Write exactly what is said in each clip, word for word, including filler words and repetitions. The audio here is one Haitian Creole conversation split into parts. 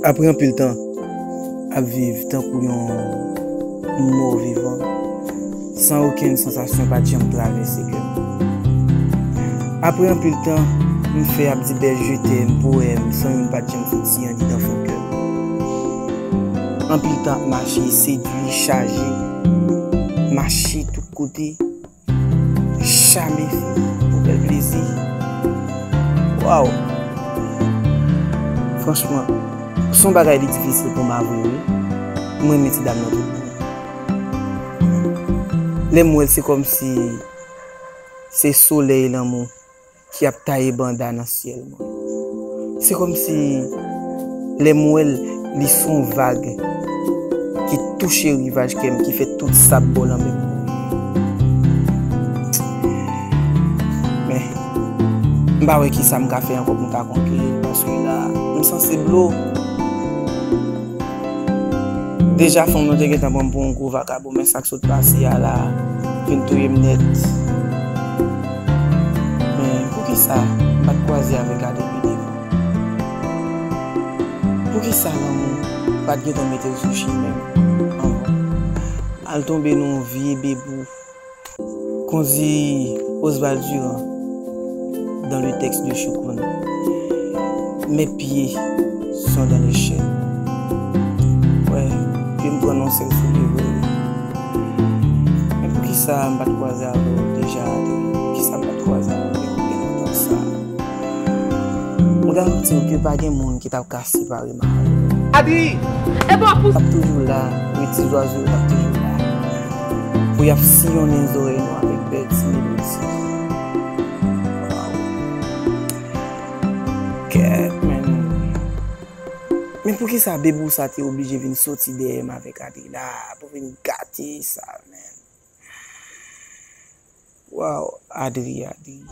Apre anpil tan ap viv tankou yon mò vivan, san okenn sansasyon pa t janm travèse kè m. Apre anpil tan, m fè ap di bèl je t'aime, powèm, san youn pa t janm soti andidan fon kè m. Anpil tan ap mache, sedui, chaje, mache tout kote, chame fi pou bèl plezi. Waw! Franchman, se yon bagay li difisil pou m avwe, wi. M renmen ti dam nan tout bon. Lè m wè l, se kòmsi se solèy lanmou ki ap taye banda nan syèl mwen. Se kòmsi lè m wè l, li se yon vag ki touche rivaj kè m, ki fè tout sab bò lanmè m bouyi. Men, m pa wè kisa m ka fè ankò pou m ka konki l, paske la, m sanse blo. Deja, fanm nan te gentan pran m pou yon gwo vagabon, men sa k sot pase a la vin touye m nèt. Men poukisa m pa t kwaze avèk Adri pi devan? Poukisa lanmou pa t gentan mete l sou chimen m anvan? M al tonbe nan yon vye bebou. Comme dit Oswald Durand dans le texte de Choucroune, mes pieds sont dans les chaînes. Wè, pye m pran nan sèl soulye vre, wi. Men poukisa m pa t kwaze avè w deja, Adri? Poukisa m pa t kwaze avè w depi byen lontan sa? M garanti w ke pa gen moun ki t ap ka separe m avè w. Adri! Epa pou. T ap toujou la, wi, ti zwazo yo t ap toujou la. Pou y ap siyonnen zòrèy nou avèk bèl ti melodi. Waw. Kèt, men. Men poukisa bebou sa te oblije vin soti dèyè m avèk Adri la, pou vin gate sa, men? Waw, Adri, Adri.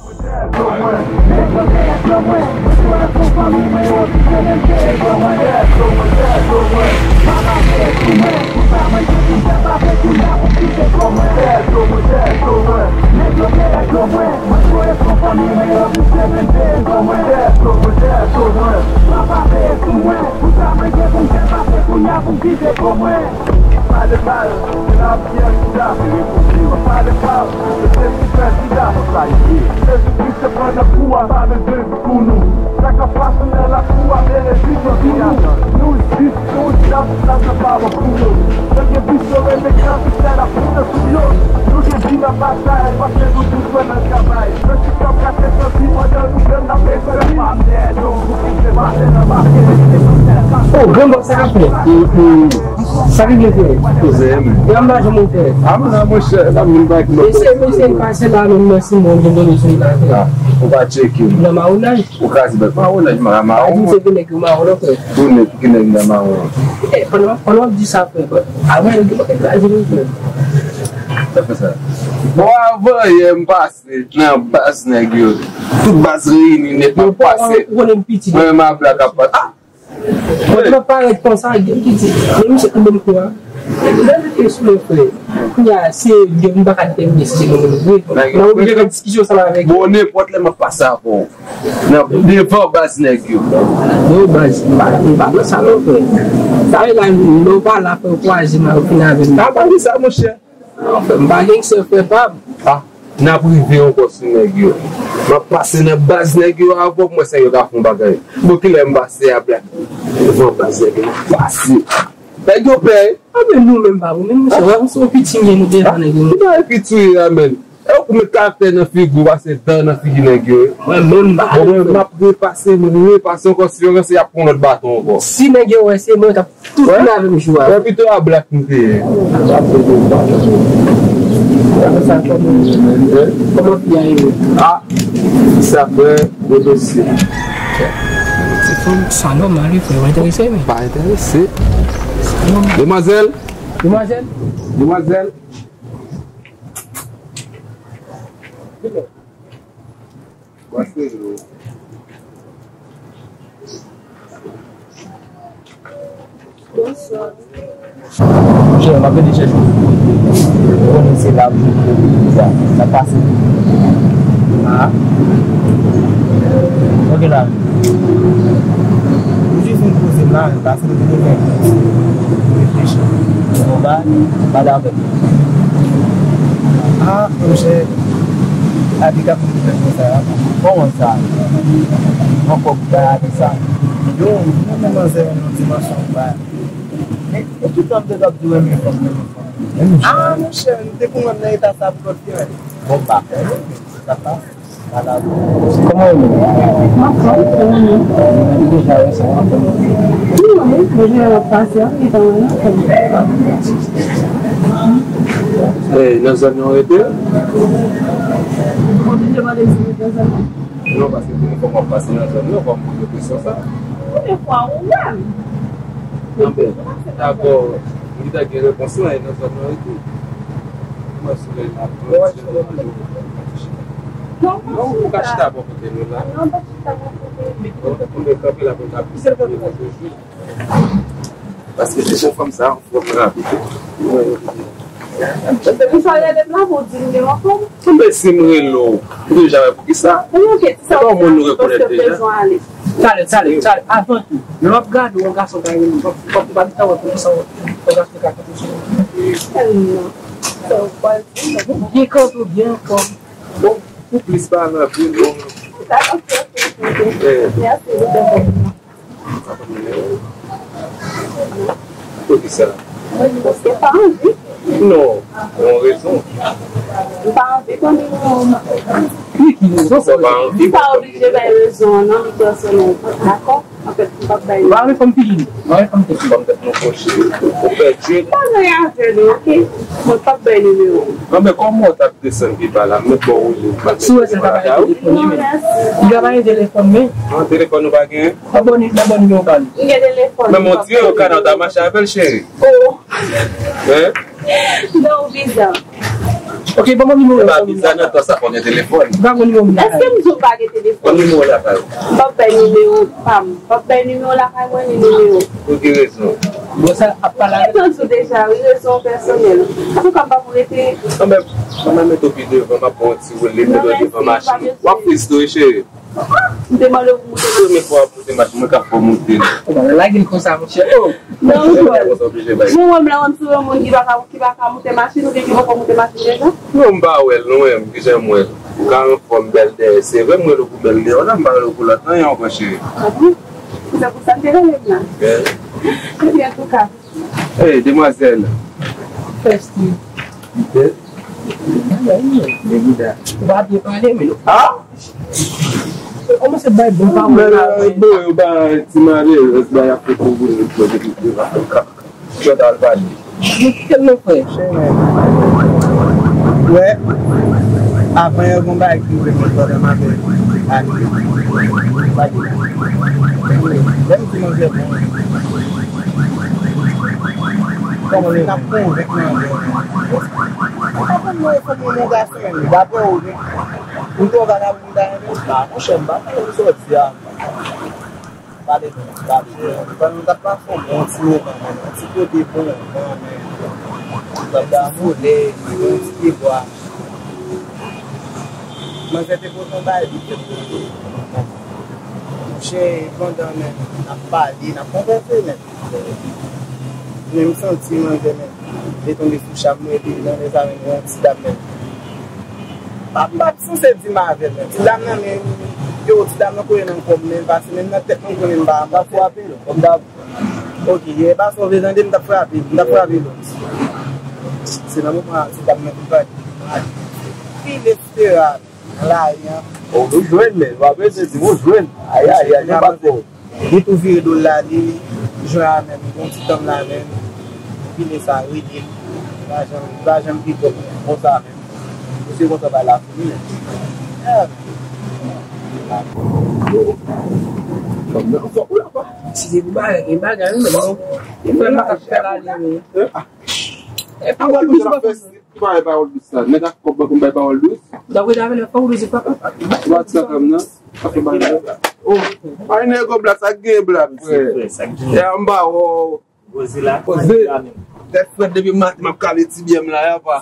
Pale mal, se la pyè ki la vini pou viv. Pale mal, se Jezi Kris te pran nan kou a, pa bezwen pou nou. Sa k ap pase nan lakou a, benediksyon pou nou. Nou jis, nou dyab, sa se pa bon pou nou. Yo gen pito rele kapitèl ap moute sou yo. Nou gen vi nan batay, paske nou toujou nan travay. Mèsi k ap gate santi pandan nou menm n ap reflechi. Oh, grann bòs sa ap fè. Sa ki gen fè? Koze, men. E anba jan mwen fè. A, men, monchè, la, moun pa ki lòt. Mesye, mesye, pase la, men, mèsi, mwen, mwen, mwen, mwen, mwen, mwen. A, ou pa tcheke m. Nan mawonaj. Ou kraze bèk mawonaj, ma-, mawon. A, di se ki nèg yo mawon, non, frè. Ou nèg, ki nèg nan mawon? E, pandan, pandan w ap di sa, frè, avan yo, yo kraze nou, frè. Sa fè sa. Bon, avan yè, m pase nan baz nèg yo. Tout baz reyini nèt, m ap pase. Ou konnen m piti. Mwen menm a blak ap pase. A! Mwen te parèt konsa, gen ki di, men misye kanpe m kou a. Lè mete sou mwen, frè. Kounye a, se de m pa ka detèmine si se bon moun vre. Mwen oblije fè diskisyon ansanm avèk yo. Bon, nenpòt lè m ap pase avè w. Nan, devan baz nèg yo. Non, baz, m pa, m pa nan sa non, frè. Sa vle la, lè w pa la, frè, w kwaze m, ou fini avè m. A, pa di sa, monchè. Non, frè, m pa gangstè, frè pa m. A, n ap rive ankò sou nèg yo. M ap pase nan baz nèg yo avè w, m wè sa yo ka fè yon bagay. Bon, kilè m pase a blak devan baz nèg yo, m ap pase. Nèg yo pè. A, men nou menm pa bon, men misye, wè, se yon piti m gen nou devan nèg yo. Ou pa piti, wi, a, men. E ou met karaktè nan figi w, pase dan nan figi nèg yo. Mwen menm pa. Bon, mwen, m ap repase, m repase ankò, si yo ranse, y ap pran lòt baton ankò. Si nèg yo wè se mwen k ap Tout moun avè m jou a. Wè pito a blak m te ye. Kòman fi a ye? A, sa fè gwo dosye. Ti fanm sa nòmal wi, frè, pa enterese, men. Pa enterese. Sa nòmal. Demwazèl. Demwazèl. Demwazèl. Bonswa. Monchè, m ap vin chèche w. Ou konnen se la pou sa. Sa pase. A. Ok la. Fin poze m la, pase m te fè reflechi. Bon, ba, pale avè m. Ah, monchè, Abigail ap fè konsa. Kòman sa? Ankò pou bay avè sa. Yo, m renmen manzè nan dimansyon m ba. E, e ki fanm te t ap di renmen fanm, renmen fanm? Ah, monchè, m te konn wè m nan eta sa pou lòt fè. Bon, m pa fè, non, men se sa k pase. Kòman ou ye menm? M anfòm, ou menm? Ou deja wè sa w anfòm? Wi, wi, deja w ap pase, wi, kòman w anfòm? Eh, nan zòn nan w rete? Ou oblije mande m si m rete nan zòn nan? Non, paske premye fwa m ap pase nan zòn nan, fò m poze w kesyon sa. Premye fwa ou wè m. Anben, dakò, m gentan gen repons lan, e nan zòn nan wi tou. Kòman solèy la pran, ti jan nou toujou chita. Non, ou ka chita bò kote nou la. Non, pa chita bò kote. Bon, nou kanpe la pou n ka plis konprann toujou. Paske se yon fanm sa, yon fanm rapid. Ou sa rele m la pou w di m gen yon fanm? Anben, si m rele w, ou deja wè poukisa. Wi, ok, ti sa ou di a, paske m bezwen ale. Talè, talè, talè, avan tou, lè w ap gade yon gason ka rele w, fòk, fòk ou pa gentan wè poukisa yon gason ka kite sou ou. Non, sa ou pa di. Ou byen kanpe, ou byen anfòm. Bon, pou plis pale anpil, bon. Sa, ok, ok, ok. Eh. Mèsi, ou te bon. Poukisa? Paske pa anvi. Non, yon rezon. M pa anvi konnen non. Ki, ki rezon? Sa pa anvi. M pa oblije bay rezon an, non, li pèsonèl. Dakò? Anfèt, m p ap bay rezon. Ou pa anvi fanm figi li? Ou pa anvi fanm tèt li? Fanm tèt nou kwochi. Ou pèdi. M pa gen anyen avè nou, ok? Mwen p ap bay nimewo m. Anben, kòman w t ap desann pi ba la, m met bò woule. Si w wè sa, l pa gen telefòn li menm. Li pa gen telefòn men. An, telefòn ou pa gen? Nan bon, nan bon nimewo pa li. M gen telefòn. Men m on tire yo kana w ta mache avè l, cheri. Oh. Hein? Non, bizan. Ok, ban mwen nimewo. Se pa bizan nan tan sa fò gen telefòn. Ban mwen nimewo m. Èske m di w pa gen telefòn? Ban nimewo lakay ou. M p ap bay nimewo pa m. M p ap bay nimewo lakay mwen ni nimewo. Pou ki rezon? Bon, sa ap pale avè m. Mwen tann sou deja, wi, rezon pèsonèl. Antouka, m p ap rete. Anben, mwen mete w pi devan, m ap pran yon ti woule, mete w devan machin. W ap fiz tou, wi, cheri. M te mande w pou moute machin. Premye fwa w ap moute machin, mwen ka fè w moute l. Ou pa lage l konsa, monchè. Oh! Non, m wè m la, m sou yon moun ki pa ka, ki pa ka moute machin, oubyen ki poko moute machin deja? Non, m pa wè l, non, men, m ki jan m wè l. Ou ka anfòm, bèl dèyè. Se vre, m wè l pou bèl dèyè w la, m pa wè l pou lòt anyen ankò, cheri. Ah bon? Se pou sa m te rele m la. Ebyen, antouka. Hey, demwazèl. Fèsti. Bèl. Bèl, bèl, bèl. Ou pa byen pale, men. Ah? Ou kòmanse bay bon pawòl la, men. Bon, yo ba ti malerèz, ba y ap fè pou vre, pou vre, pou vre. Jòt al pale. Kite l non, frè. Wè, avan yon bon bagay ki vle mwen pwoblèm avè l. Lè m di manzè bon, kòman l ap konvenk manzè? Ou konprann mwen, fòk mwen yon gason, men, daprè ou, men. Ou twò vagabon, ou ta renmen? Ba, monchè, m pa konn sa w di a. Pale non, pale. Pandan nou t ap pase yon bon ti moman, men yon ti kote bon, bon, men yon ti solèy, yon ti pyebwa. Manzè te pote yon bagay, li te pote. Monchè, pandan men n ap pale, n ap konvèse, men. Men m santi manzè, men, li tonbe sou cha m, mwen, epi nan lè sa menm, yon ti dam, men. M pa, m pa sanse di m avè l, men. Ti dam nan, men, yo, ti dam nan kole nan kò m, men, pase menm nan tèt mwen, konnen m pa, m pa frape l, kòm dab. Ok, yè pase w vle tande, m t ap frape l, m t ap frape lòt. Se nan moman ti dam nan vin pale. Pil espera nan lari an. Ou jwenn, men, w ap rete di, ou jwenn. Ayayay, nou pa twò. Li tou vire do l la, li jwenn a menm, gon ti tanm la menm. Epi lè sa rele m. Li pa janm, li pa janm pi twòp konsa menm. Misye kontan bay la fini menm. Ah. Fanm nan fò pou la pa. Si se pou bagay, gen bagay wi menm non. Li fè m pa ka fè la li wi. E pa wòl dous pa konsa. Ki bagay pawòl dous sa? Nèg ak kòb ban pou m bay pawòl dous? Dapre ta vle pawòl dous, e pa pa. Ou pa ti sa kòm nan? Sa fè bagay. Oh, pa gen nèg kòb la, sa gen bla, mesye. Frè, sa gen. E anba, oh. Poze la. Poze. Tèt frèt depi maten, m ap kale ti byè m la, ya pa.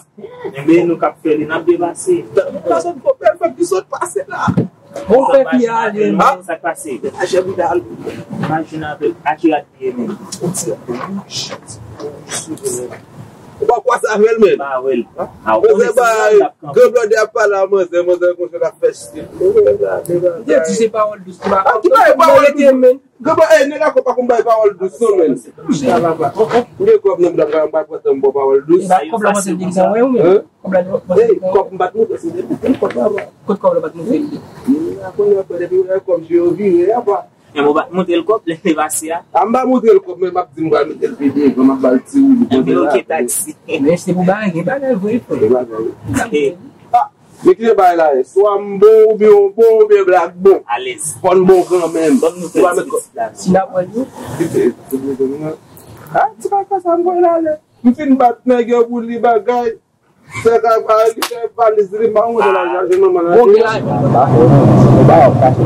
Enben, nou k ap fè li, n ap depase. Sa sot twò bèl, fè ki sot pase la. Bon, fè ki ale. Sa k pase? Achè bouda al. Imajine avèk Akira Diye menm. Ou pa kwaz avè l menm. Pa wè l. Manzè bay, gran blòdè ap pale a manzè, manzè konsa l ap fè stil. Mwen te di se pawòl dous ki pa. Ah, ki bagay pawòl dous? Gaba, eh, nèg a kòb pa konn bay pawòl dous non, men. M gen kòb nan bouda m, m pa pran tan m ba w pawòl dous. E ba kòb la panse l te gen san wè ou menm? Hein? Kòb la panse l te gen san wè? Kòb m pa t montre se depi kòb la. Kot kòb la pa t montre l? A konnen apre depi wè kòb je yo vire apa. Men ou pa t montre l kòb lè l te pase a? A m pa montre l kòb, men m ap di m pral mete l pi byen, m ap ba l ti woulib. Enben oke, taksi. Men se pou bagay, gen bagay vre, frè. Gen bagay. Ah, men ki jan bagay la ye? Swa m bon oubyen w bon oubyen Black bon. Alèz. Fò n bon kanmenm. Ban m nouvèl ti pitit la. Si n ap wè l tou. Kite, kite, kite, kite. Ah, ti kaka sa m voye l ale. M fin bat nèg yo pou li bagay. Fè ka pa li fè valiz li, m pa konn kote l al chache manman l. Bon, gen la. Ba fè non. Ou ba w kache.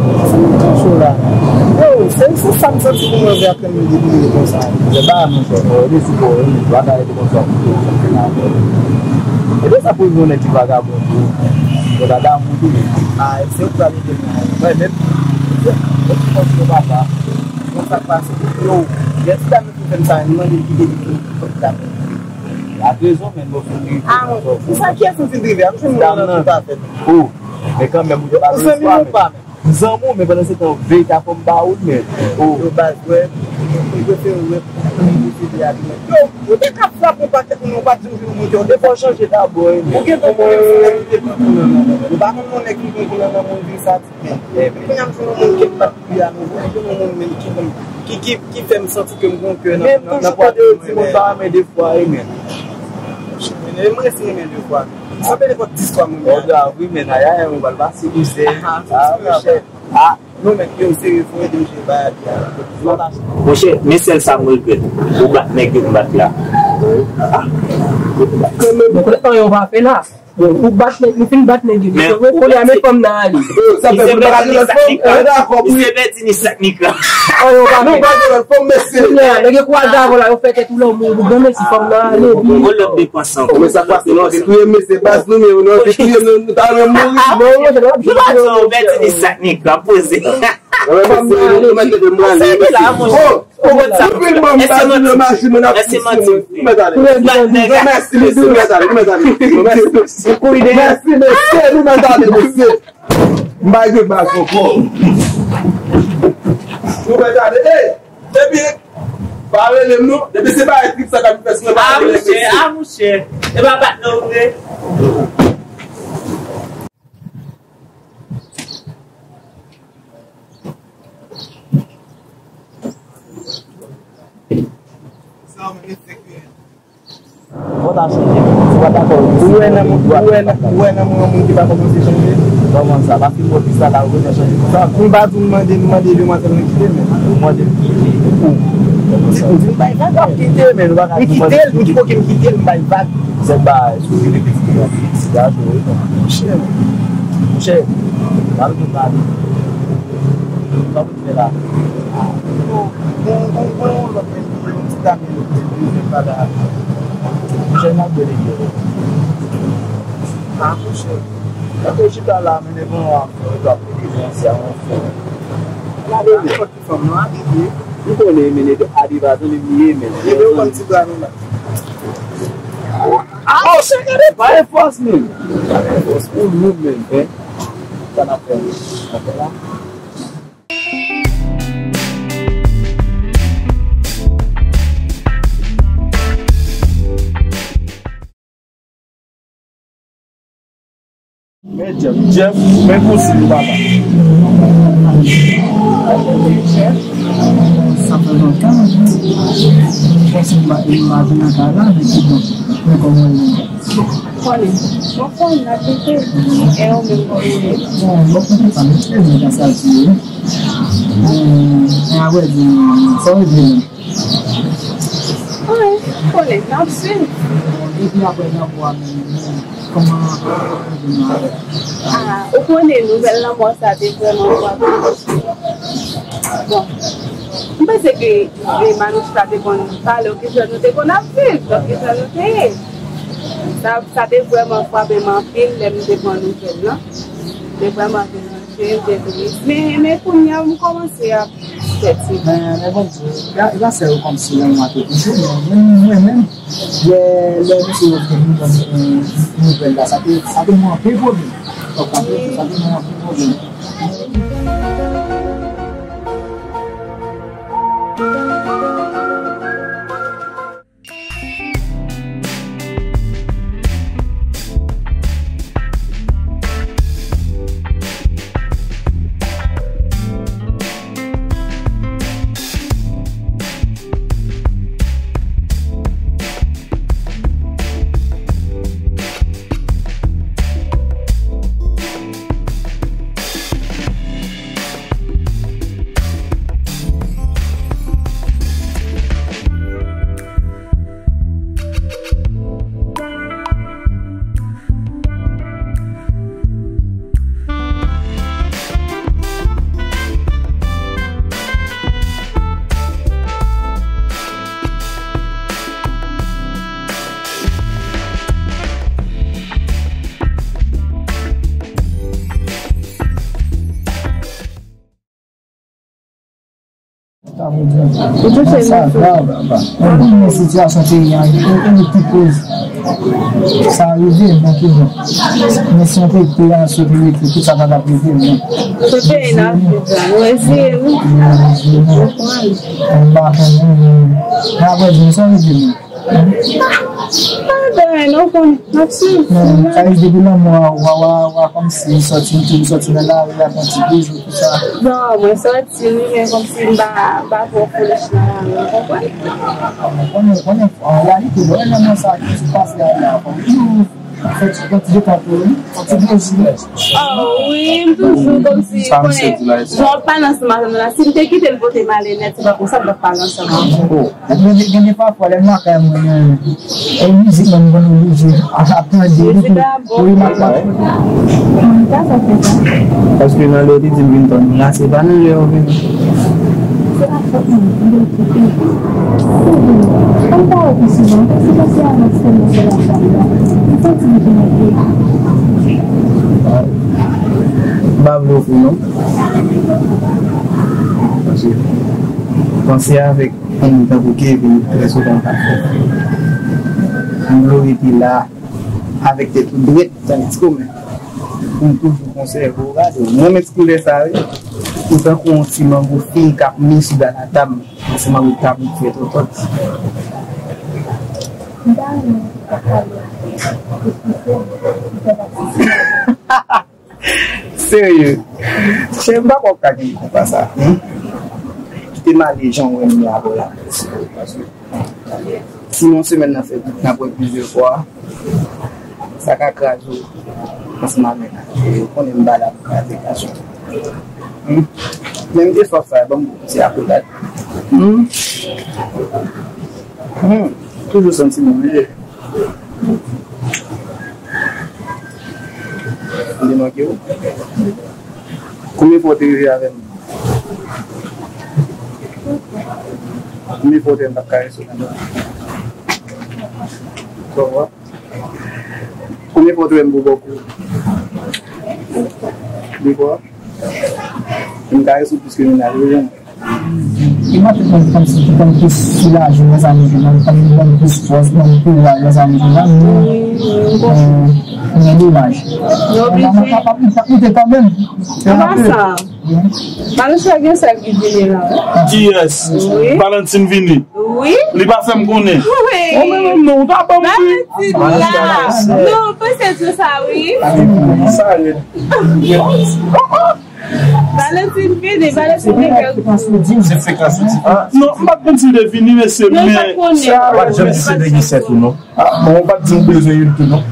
Yo, se, se sa m santi pou manzè ap fè m debouye konsa. Se pa monchè, fò rete sou kò w, wi. Bagay rete konsa, pou tout moun fè nan kò. E de sa pou yon nèg ki vagabon tou. Yo ta damou tou. Ah, se ou k pral ede m nan. Mwen menm. Mwen ki kontinye papa. Bon, sa k pase? Yo, lè ti dam yo fin fè m sa, m mande l kite li pou l fè m. Ak rezon, men, nou fin rive. Ah, bon. Pou sa, kiyès nou fin rive? A m jwenn moun nan ki pa fèt. Oh, men kanmenm, ou te pa nan zanmi espwa, ou pa, men. M zanmi w, men pandan se tan, veye ta fò m ba ou l, men. Oh. Yo, baz, wè, m prefere wè pou m posede a li, men. Yo, ou te ka frape yon pakèt moun, ou pa t janm jwenn moun ke w te fò chanje dabò, e. Ou gen tan konnen se nèg ki te pran kou nan nan. Ou pa konn yon nèg ki pran kou nan nan moun vin sa. Men, men kounye a m jwenn yon moun ke m pa t bliye a nouvo, m jwenn yon moun menm ki konn, ki, ki, ki fè m santi ke m gon kè nan, nan, nan pwatrin mwen, men. Men m toujou tande yo di moun pa renmen de fwa, e, men. Men, men m resi renmen de fwa. Sa fè nenpòt dis fwa mwen. O, grav, wi, men, ayayay, mwen pral pase mizè. Ah, ah, monchè. Ah, non, men, yo, serye, fò ede m jere bagay la. Monchè, men sèl sa m regrèt. Ou bat nèg yo m bat la. Ah. Mwen konnen anyen w pa fè la. Bon, ou bat nèg, nou fin bat nèg yo. Men kounye a, men fòm nan ale. Sa fè pou nou pa gade lòt fòm, nou dakò pou li. Misye pèdi ni sak ni kran. Oh, yo pa fè. Nou pa gade lòt fòm, mesye. Kounye a, nèg yo kwaze avè w la, yo fè tèt ou lanmou, ou granmesi fòm nan ale. Gon lòt depans ankò. Men sa k pase, nou anvi touye m, mesye, baz nou, men nou anvi touye m, nou ta renmen mouri. Bon, monchè, nou ap jwe. Ou pèdi ni sak ni kran, poze. Fòm nan ale. Ou sèke la, monchè. Ou konn sa. Ou konn sa. Èske manti? Èske manti? Mèsi, mesye. Mèsi, mesye. Nou mèt ale, nou mèt ale, mesye. M pa gen bag ankò. Nou mèt ale. Ey, depi, pa rele m non. Depi se pa trip sa k ap fè sou mwen, pa rele m, mesye. Ah, monchè. E pa bat non vre. Ou wè nan moun, ou wè nan, ou wè nan moun, yon moun ki pa kòmanse chanje? Kòman sa? Paske mwen pi sa la, ou bezwen chanje pou sa. M pa di w m mande, m mande demwazèl lan kite, men. Ou mande l kite pou ou. Di, di m bay vag. W ap kite, men, ou pa ka di mwen. M kite l, m di, oke, m kite l, m bay vag. Zèk ba, sou vini piti, piti gason, wi, non. Monchè. Monchè, pa bezwen pale. Sa pou fè la? Bon, bon, bon, bon, lòt menm, yon ti dam, yon ti dam, yon ti dam. Monchè, n ap byen leve. Ah, monchè. Lè ou chita la, men devan w ap fè, ou ap pede konsa, yon fè. Gade, men. Fanm nan abitye. M konnen, men, Ede, Ade pa zanmi m li ye, men. Ede, ou konn ti bra nou la. Ah, monchè, gade pa gen fòs, men. Pa gen fòs pou nou, men, hein. Sa n ap fè, men. N ap fè la. Men Jeff, Jeff, men kouzen ou papa. Sa fè lontan. Mwen se m pa, m pa vin nan kay la, men ki bon. Men kòman ou ye? Kòlè. Mwen kòlè, n ap rete. E ou menm kòman ou ye? Bon, bon, kontan sa, men se nèg sa di, wi. Bon, men apre di, sa ou di menm? Wi, konnen, n ap swiv. Bon, epi apre nan bwa menm, kòman, kòman ou vin avè l? Ah, ou konnen, nouvèl lanmò sa te vrèman frape m. Bon, m panse ke, e, Manouchka te konn pale w kijan nou te konn ap viv, donk kijan nou te ye. Sa, sa te vrèman frape m anpil lè m te pran nouvèl lan. M te vrèman vin nan je m, m te tris. Men, men kounye a, m kòmanse ap Men, men bon, li pa, li pa fè yo kòmsi lanmou a te toujou, men mwen, mwen menm, lè, lè mesye yo vin ban m, eh, nouvèl la, sa te, sa te ban m anpil pwoblèm. Sa te, sa te ban m anpil pwoblèm. Ou touche sa grav. Ou konnen sitiyasyon peyi a, ou konnen ki koz sa rive, men ki jan. Men si yon peyi, peyi a sot rive, tout sa pa t ap rive, men. Se peyi n ap viv la, nou eseye, wi. Nou eseye, men. Nou eseye, men. M pa konnen, men, men apre di, sa rive, men. Pa gen anyen, non, konnen. N ap swiv. Men, sa vle di depi lanmò a, w a, w a, w a kòmsi sòti, tou sòti nan lari a, pran ti prizon, tout sa. Non, mwen sòti, wi, men kòmsi m pa, m pa twò foolish nan lari a, w konprann? Konnen, konnen, an reyalite, lè w wè lanmò sa ki sou pase a la, kòm tou, fè ti, pran ti detan pou li, fè ti plezi. Oh, wi, m toujou kòmsi, konnen, jan w ap pale ansanm avè m la, si m te kite l pote m ale nèt, se pa konsa m t ap pale ansanm avè w. Gen, gen, gen de pafwa, lè m lakay mwen, e mizik mwen, m konn oblije ap tande li pou, pou li matmatik. Paske nan lè w te di m vin tann ou la, se pa nan lè w vini. Se pa fòt mwen, m vle kite. Se vre. Ann pale pi souvan, paske paske avans ke mwen se la fanm nan. M santi m te manke. M pa vle w fou, non. Paske panse avèk moun tankou Kevin, trè souvan pa fèt. M vle w rete la avèk tèt ou dwèt, tandis ke mwen, m toujou konsève w rad. Mwen menm sou lè sa, wi, ou tankou yon ti mango fini k ap mi sou dalatam, ansanm avèk tab ou fè tòtòt. M ta renmen w pale, eksplike m, fè m aksesib. Serye. Chè, m pa kwè w ka gen konpa sa. Hmm? Kite m ale jan w wè m la avè w la. Paske si yon semèn nan fè bout, n ap wè plizyè fwa, sa ka kraze w ansanm avè l. E ou konnen m pa la pou kraze gason. Hmm? Men m te swaf sa, ban m ti akolad. Hmm? Hmm. Toujou santi m wi. M te manke w. Konbyen fwa w te reve avè m? Konbyen fwa w te wè m t ap karese w nan dòmi? Twa fwa. Konbyen fwa w te wè m pou bòkou? De fwa. M karese w plis ke mennaj ou, jan. E m ap fè kòmsi ki ban m plis soulaje, mezanmi, ban m, ban m, ban m plis fòs, ban m kouraj, mezanmi, mezanmi. Wi, wi, m konprann. Men domaj. Nou oblije. M ap, m ap, m ap moute kanmenm. Kòman sa? Valentine gen sèl ki vini la. Kiyès? Wi. Valentine vini. Wi. Li pa fè m konnen. Wi. O, men, men, non, ou ta ban m wi. Valentine la. Non, panse di sa, wi. Sa rèd. Valentine vini, Valentine vini. Se frekans ou di. Ah, non, m pa t konn si l te vini, mesye, men. Non, m pa t konnen. Ou pa t janm di se de gisèt ou, non. Ah, bon, ou pa t di m bezwen youn tou, non.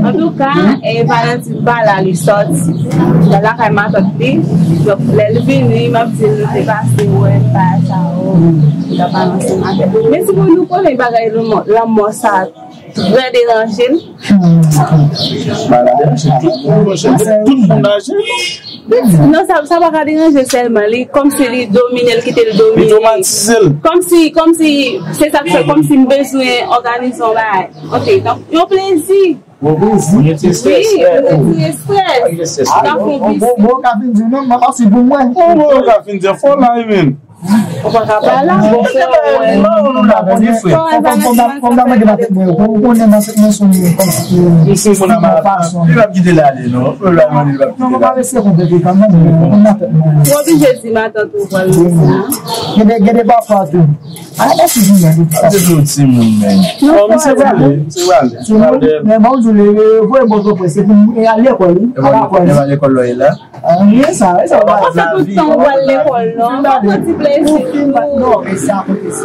Antouka, e, Valentine pa la, li sòti. L al lakay matant li. Donk, lè l vini, m ap di l, nou te pase wè, m pa sa, o. Li ta pale ansanm avè l. Men si pou nou konnen bagay lanmò, lanmò sa, trè deranje l. Bagay la deranje tout moun, monchè. Tout moun anje, non? Non, sa, sa pa ka deranje sèlman. Li, kòmsi li domine l, kite l domine. Li twomatize l. Kòmsi, kòmsi, se sa k fè, kòmsi m bezwen òganize yon bagay. Ok, donk, yon plezi. Ou retire strès, frè. Ou retire strès. Ou retire strès. Ou ka fè yon bon, bon, bon, ka vin di non, mwen pa sou pou mwen. Bon, bon, ka vin di fò la, men. Ou pa ka pale, bon, frè, ou wè. Fò mwen mande nan tèt mwen, ou konnen nan tèt mwen sou mwen kòmsi. Li p ap kite l ale, non. Li p ap kite l ale, non. Li p ap kite l ale. Non, mwen pa rete konplete kanmenm, men nan tèt mwen. Ou oblije di matant ou pral di sa. Gen de, gen de papa tou. A, mèsi Junior de tout sa. Se yon timoun, men. Non, misye pale, misye pale. Timoun, men bon, ou di, voye bon, voye, se pou al lekòl, wi. Al lekòl, wi. E pa lekòl lè w ye la. Ah, e sa, e sa. Ou pa panse tout tan ou al lekòl, non. Ou pa pran ti plezi pou ou. Non, men sa kote se.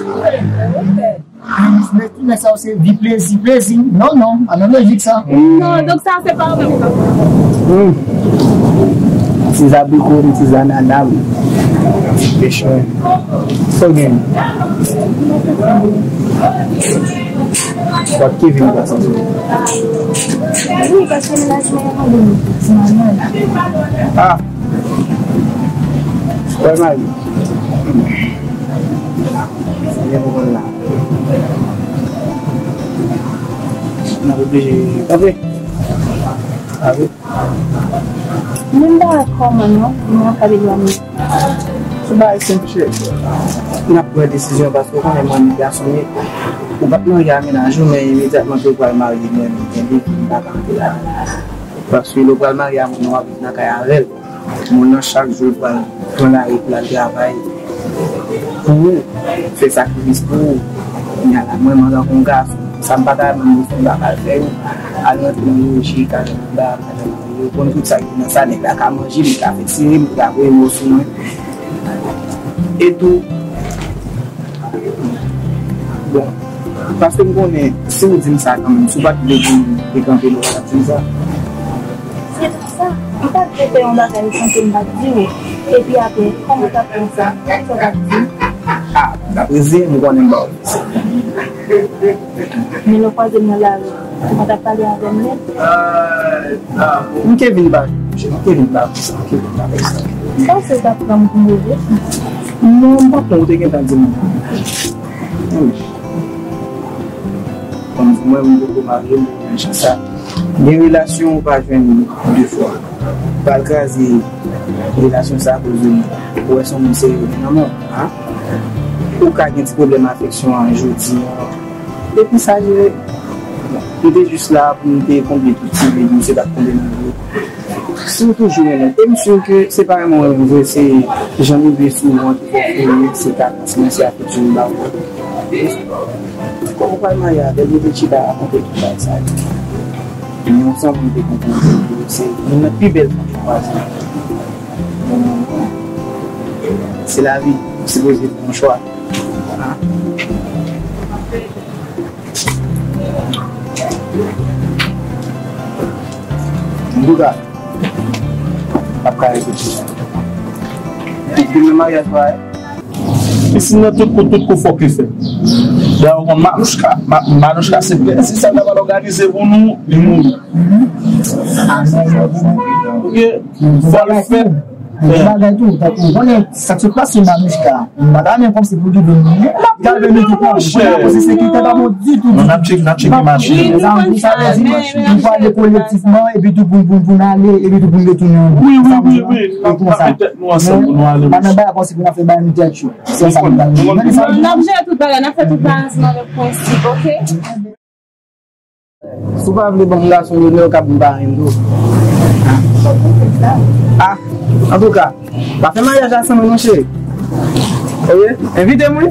Men tout nèg sa yo se vi plezi, plezi. Non, non, a nan lojik sa. Non, donk sa se pa ou menm k ap. Hmm. Ti zabriko, ti zanana, ti pechon. Sa w gen? Wap ki vin pa santi. Wi, paske mennaj mwen an vin ti manman. Ah. Wè mari. Byen pou konn la. N ap oblije kanpe. Kanpe. Mwen pa wè kòman non, mwen ap pale lwa mwen. Se bagay senp, cheri. N ap pran desizyon paske ou konnen mwen menm gason ye. Ou pa t marye a mennaj ou, men imedyatman ke ou pral marye, mwen menm gen defi m pa ka antre ladan. Paske lè ou pral marye a moun nan, w ap viv nan kay avè l. Moun nan chak jou l pral pran lari pou l al travay pou ou, fè sakrifis pou ou. Kounye a la, mwen menm antanke yon gason, sa m pa ta renmen m fè, m pa ka l fè yo. Al rantre nan lojik, al anba, al anba, yo konn tout sa ki nan sa, nèg la ka manje, li ka fè tire m, li ka voye mo sou mwen. E tou, bon, paske m konnen, si w di m sa kanmenm, si w pa t vle pou m te kanpe, nou pa t ap di m sa. Se pou sa, m pa t vle fè yon bagay san ke m pa t di w. Epi apre, kòman w t ap pran sa? Sa w t ap di m? Ah, m t ap reziye m, m konnen m pa w. Men lè w kwaze m nan lari, ou pa t ap pale avè m nèt? M te vin ba, m te vin ba pou sa, m te vin ba pou sa. Sa w se w t ap pran m pou move? Non, m pa pran, ou te gentan di m. Kòm mwen, m poko marye, m poko nan jan sa. Gen relasyon ou pa jwenn de fwa. Pa al kraze relasyon sa akoz de mwen. Ou wè se yon moun serye ki nan men w, a? Ou ka gen ti pwoblèm afeksyon an jodi an. Epi sa jere. M te jis la pou m te konble tout ti vid, m se pa t konble nan vi. Si w toujou renmen m, e m si ke se pa renmen w renmen m vre, se jan m rive sou ou an ki fè w fè, se katans mwen, se afeksyon m ba ou an. Kòm ou pral marye avè l, nou te chita rakonte tout bagay sa yo. Men yon sanm mwen te konprann ke se youn nan pi bèl fanm mwen kwaze. Se lavi, ou sipoze fè yon chwa. Antouka, m ap ka repete sa. Demen maryaj pa. Isit nan tout kou, tout kou fòk li fèt. Dayè, ou konn Manouchka, Ma-, Manouchka se plezi sa l ta pral òganize pou nou, li mouri. Ok? Fò l fèt. Yon bagay tou, tankou, ou konnen sa k sot pase Manouchka. M pa ta renmen kòmsi pou li vin, li ta vin li tout la. Ou konnen akoz se ki tèt pa bon ditou. Non, n ap tcheke, n ap tcheke machin. Sa, sa, sa, nou pale kolektifman, epi tou pou, pou, pou n ale, epi tou pou n retounen ankò. Wi, wi, wi, wi. N ap fè tèt nou ansanm pou nou ale. Pa nan bagay kòmsi pou n ap fè bagay nou tèt cho. Se sa nou pale. N ap jere tout bagay, n ap fè tout bagay ansanm avèk prensip, ok? Si w pa vle ban m gason, Leonel k ap vin parenn tou. Ah, antouka, pa fè maryaj la san mwen, monchè. Oke? Envite m, wi.